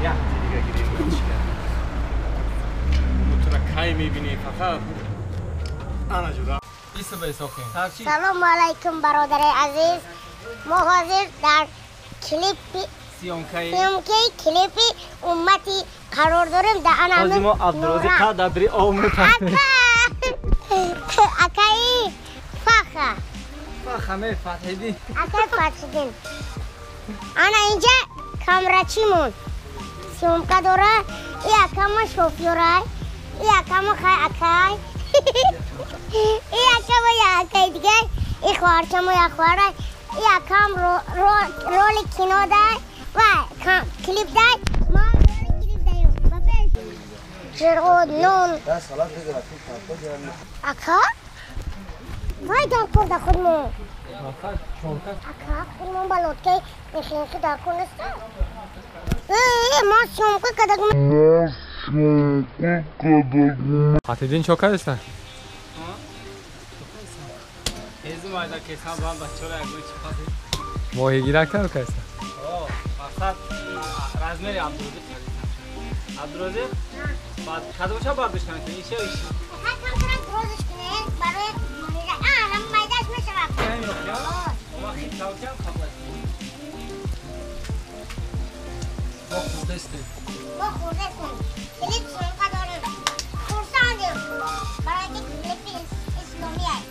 Як дига гирем чия. Мутра кай мебини фақат. Ана ҷура. Салом алайкум бародари азиз. Мо ҳозир дар клипи съёмкаи клипи уммати қарор дорем. Дар ана ҳозир мо Абдурозиқ қадри об мепартем. Акаи Фаха. Фаха ме Фатҳиддин. Акаи Фатҳиддин. Ана инҷа камрачимон съёмка дора. И акама шофёрай. И акама хай акай. И акама я акай дигар. И хоҳарчамо я хоҳарай. И акам роли кино дай ва клип дай. Ма роли клип даем. Ба пеш. Жирғод нон. Ака? Вай дар кор да худмон. Ака, худмон ба лодкаи мехинки дар кор неста? Ма съёмка кардагум. Фатҳиддин чо кардиста? Моҳигира кар кардиста? Мақсад размери Абдурозиқ кардиста. Абдурозиқ баъд кадомша бардошт кунад? Иша иш. Камтарак розиш кунед барои моҳига. Ҳама майдаш мешавад. Ма хитавкам қабл. Мо хурдестем. Мо хурдестем. Клип съёмка дорем. Хурсандем. Барои ки клипи исломӣ аст.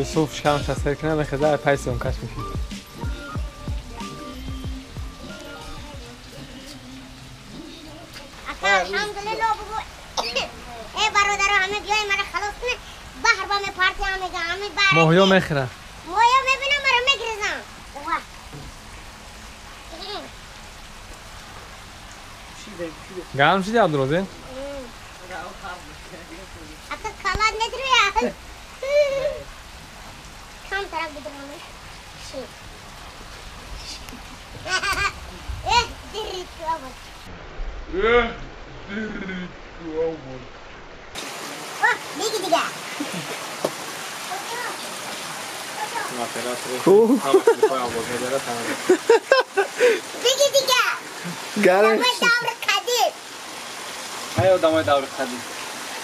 Юсуф шикамша сер кунад, мехезад, пай съёмкаш мешид. Ака, алҳамдулилло бугу. Э бародаро, ҳама биёед мара халос кунед. Баҳр ба мепарти ҳамега, ҳами баҳр. Моҳиё мехӯрад. Моҳиё мебинам, мара мегирезам. Ва. Гарм шуди Абдурозиқ? Ака, калад недруя. Кам тараф бидронӣ. Ши. Э, дирит аввал. Э, дирит аввал. Ва, биги дига. Биги дига. Гарм. Дамои даври қадим. Ай одамои даври қадим.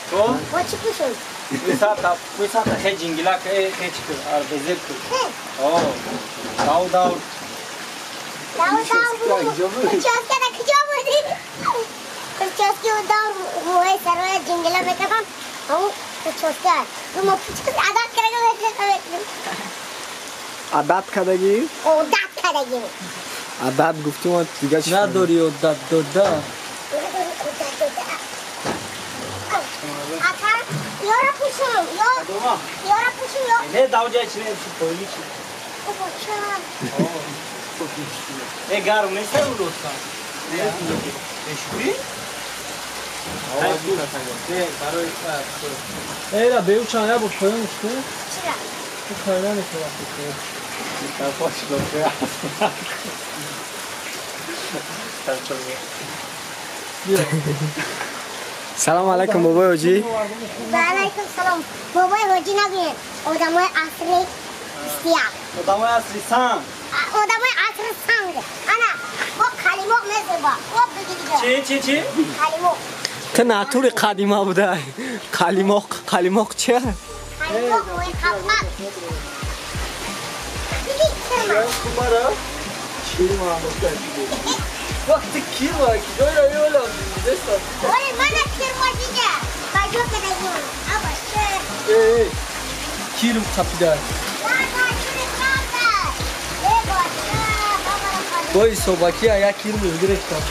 То? Ва чӣ пӯшед? Висата хе ҷингилак хе чӣ кур, арбезир кур. О, дав дав. Дав дав. Прическа да куҷо бурдӣ? Прически дав мӯи сароя ҷингила мекардам. Ҳамун прическа. Мо прическа адат карда мекардем. Адат кардагӣ? Одат кардагӣ. Адат гуфтем, дига чӣ? Надорӣ одат дода. Одат дода. Ака, ёра пӯшум, ё. Ёра пӯшум, ё. Не, давҷа чи не, чи пои чи. Бача. Э, гарм нест ӯ лотфан. Не, эшуи? Не, барои Эра беучан я бо поён шуд. Чира? Ту поён намешавад. Салом алайкум бобои ҳоҷӣ. Ва алайкум салом. Бобои ҳоҷӣ нагӯед. Одамои асри 21. Одамои асри санг. Одамои асри санг. Ана, бо қалимоқ мезеба. Об биги дига. Чӣ, чӣ, чӣ? Қалимоқ. Ту натури қадима буда. Қалимоқ, қалимоқ чи? Қалимоқ мӯи қалпақ. Биги кирма. Кумара? Кирма. Вақти кирма, ҷойра ёлам дидеста. Оре, мана кирма дига. Баҷо кардагим. Аба чӣ? Э, кирм қапида. Да, кирм қапида. Э, бача, бабара. Бой собаки я кирм гирифтам.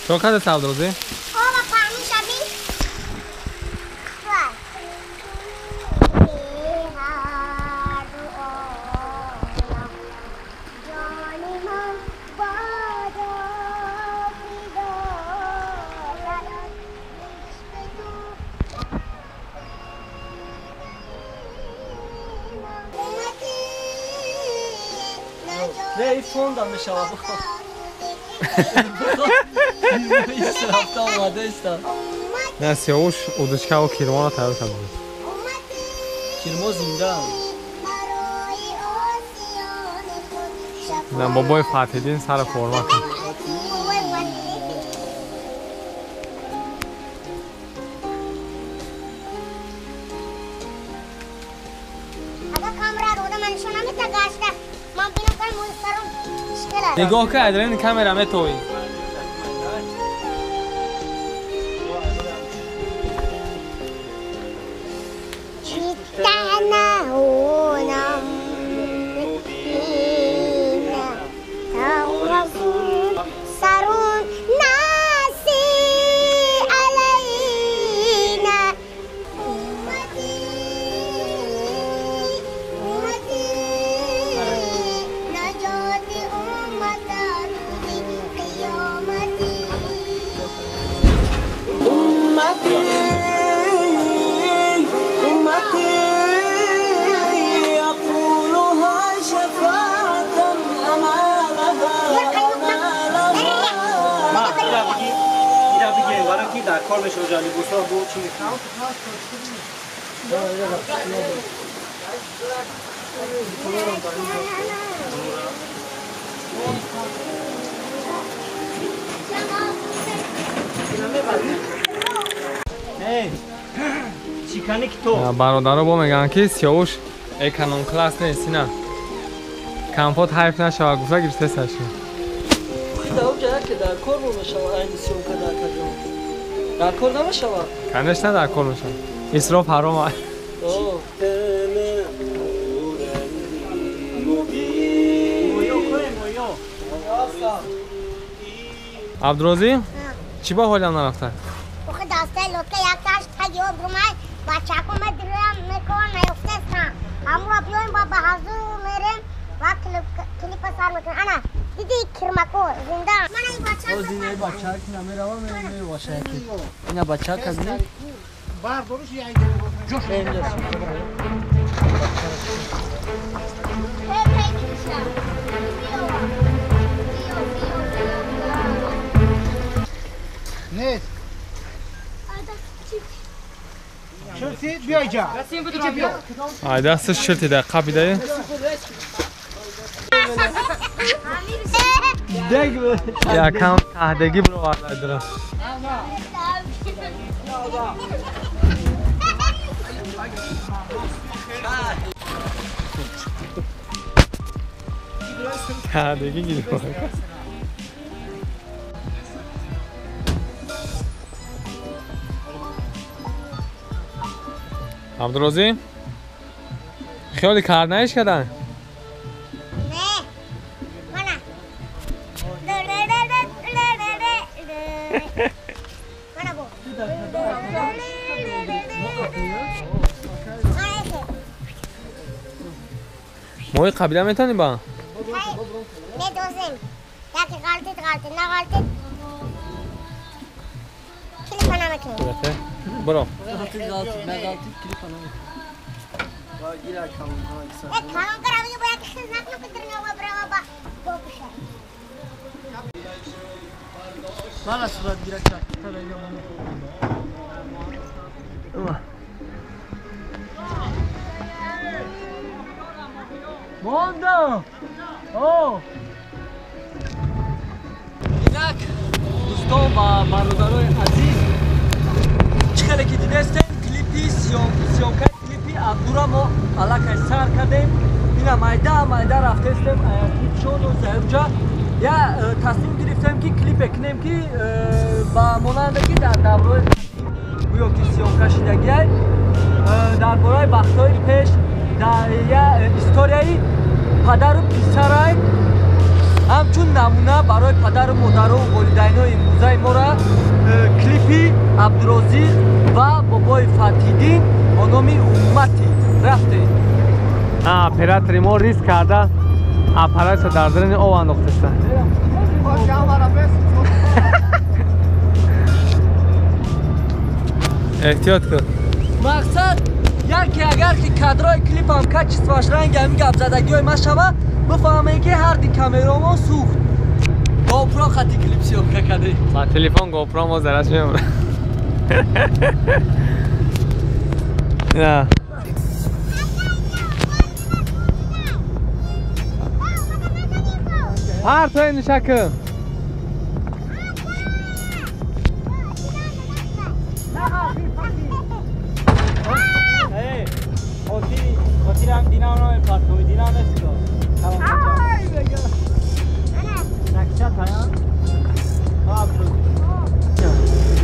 Чо карда Абдурозиқ? Оба паҳни шаби. Не, и фонда мешавад. Не, Сиёвуш удочкаву кирморо тайёр карда буд. Кирмо зинда. На бобои Фатҳиддин сари форма кард. Нигоҳ кун, адрени камера метовӣ. Бародаро бо мегӯянд ки Сиёвуш эконом класс нест, ина компот ҳайф нашавад, гуфта гирифтесаш. Дар кор мешавад, айни съёмка дар каҷо? Дар кор намешавад? Конечно, дар кор мешавад. Исроф ҳаром аст. Абдурозӣ, чӣ ба ҳолям нарафта? Охи дастаи лодка якташ таги об румай, бачако медирам, мекунам, наёфтестам. Ҳамуро биёем ба ҳазур мерем ва клипа сар мекунем. Ана, диди кирмако зинда. Мана ин бача. Оз ин бача ки намерава, мебаша яки. Ина бача казни? Бардориш я ҷош. Нест. Ай дасташ чилтида қапида. Якам таҳдагӣ бироварда дора. Таҳдагӣ гирифт. Абдурозӣ, хиёли карнаиш кардан? Не. Мана. Мана бо. Мои қабила метавонӣ ба? Медозем. Яке ғалтид, ғалтид, нағалтид. Клипа намекунем. Бро. Инак дӯстон ва бародарои азиз, чӣ хеле ки дидестем, клипи съёмкаи клипи Абдура мо аллакай сар кардем. Ина майда майда рафтестем клипшону заебҷа. Я тасмим гирифтем ки клипе кунем ки ба монанде ки дар давраи гӯё ки съёмка шидагиай, дар бораи вақтҳои пеш, дар я историяи падару писарай, ҳамчун намуна барои падару модару волидайнои имрӯзаи мора клипи Абдурозиқ ва бобои Фатҳиддин бо номи Умматӣ рафтем. Оператори мо риск карда аппаратро дар даруни об андохтеста. Эҳтиёт кун. Мақсад яке агар ки кадрои клипам качествоаш ранги ҳамин гапзадагиҳои ма шавад, бифаҳмем ки ҳарди камерамо сӯхт. GoPro GoPro хати клип съёмка кардем. Ба телефон GoPro мо зараш мемонад. На. Партои нушакм. Хотирам динам намепартои, динам нест.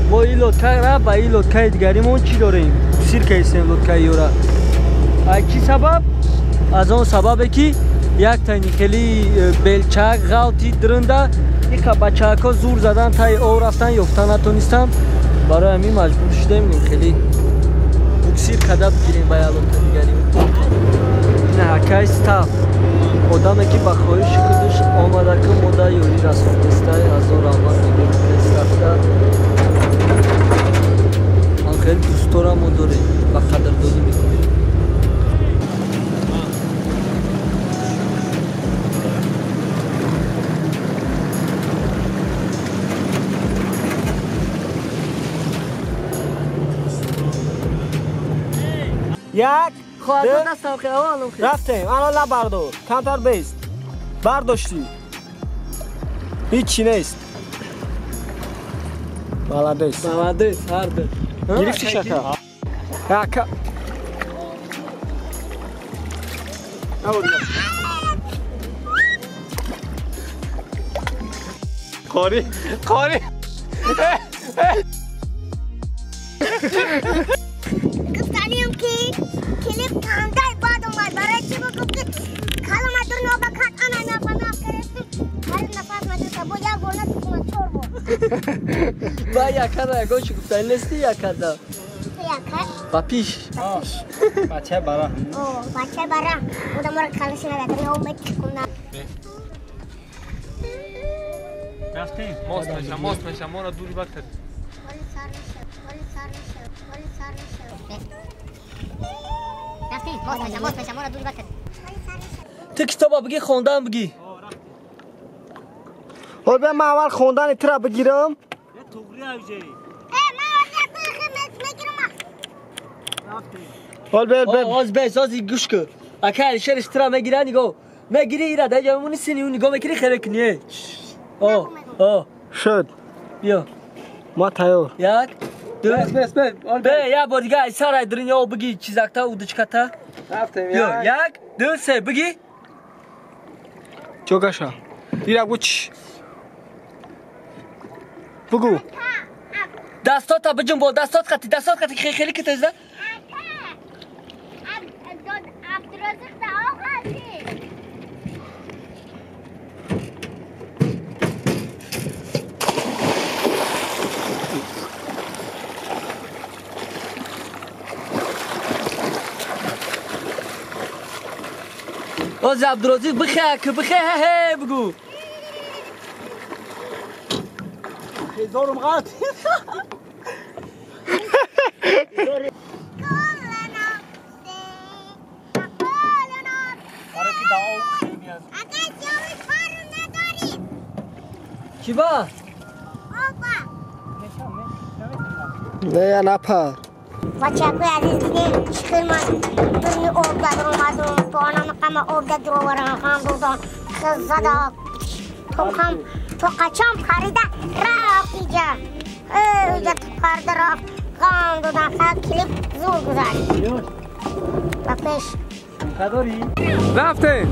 Мо ин лодкара ба ин лодкаи дигаримон чӣ дорем? Сир кардем лодкаи ёра. Ай чӣ сабаб? Аз он сабабе ки як тайни хеле белчак ғалти дрында иқа бачаҳако зур задан таи об рафтан ёфта натонистам. Барои ҳамин маҷбур шудем хеле буксир карда бигирем ба як лодка дигарим. Ина ҳакай стаф одаме ки ба хоҳиши худаш омада ки мода ёрӣ расондистай, азор раҳмат мегӯем стафта. Ман хеле дӯстдорам мо дорем ва қадрдонӣ мекунем. Як рафтем, ана набардор, камтар бест. Бардоштӣ. Ҳичи нест. Молодец. Молодец, ҳарду. Гирифти шака? Ака. Қори, қори. Гуфтанем ки клип кандай бад омад. Барои чӣ гуфт ки калома дур нобакат ана нафанaf кардастим. Ҳар нафас мадуса бо як бор натукума чор бор. Ба якада ягон чӣ гуфтани нести якада? Яка? Ба пиш. Бачаи бара. О, бачаи бара. Одаморо калаши нададри омад кунна. Рафтем. Мост меша, мост меша, моро дури бакар. Ту китоба бигӣ, хондан бигӣ. Ҳол бия ман аввал хондани тура бигирам. Ҳол бия бия. Оз бес, оз гӯш кун. Ака Алишериш тура мегира, нигоҳ. Мегирӣ ира, дар ҷо мемонӣ, сини нигоҳ мекунӣ, хеле кунӣ. О, о. Шуд. Биё. Ма тайёр. Як, ду. Бес, бес, бес. Бе, як бор дига ай сар ай дрини об бигӣ чизакта, удочката. Рафтем, Биё, як, ду, се, бигӣ. Ҷогаша. Ира гӯ чӣ? Бугу. Дастота биҷунбо, дастот қати, дастот қати, хеле ки тезда. Оз Абдурозиқ бихе, ки бихе, хе бугу. Хезорум ғалт. Чӣ ба? Не, напар. Бачаҳои азиз дидем чӣ хел ман дурни об дар омадум, то анам қама об дар дуроварам, қам додам, хел зада, то қам, то қачам парида рафт иҷа. Иҷа то парида рафт, қам додам, хел клип зур гузашт. Ба пеш. Кадори? Рафтем.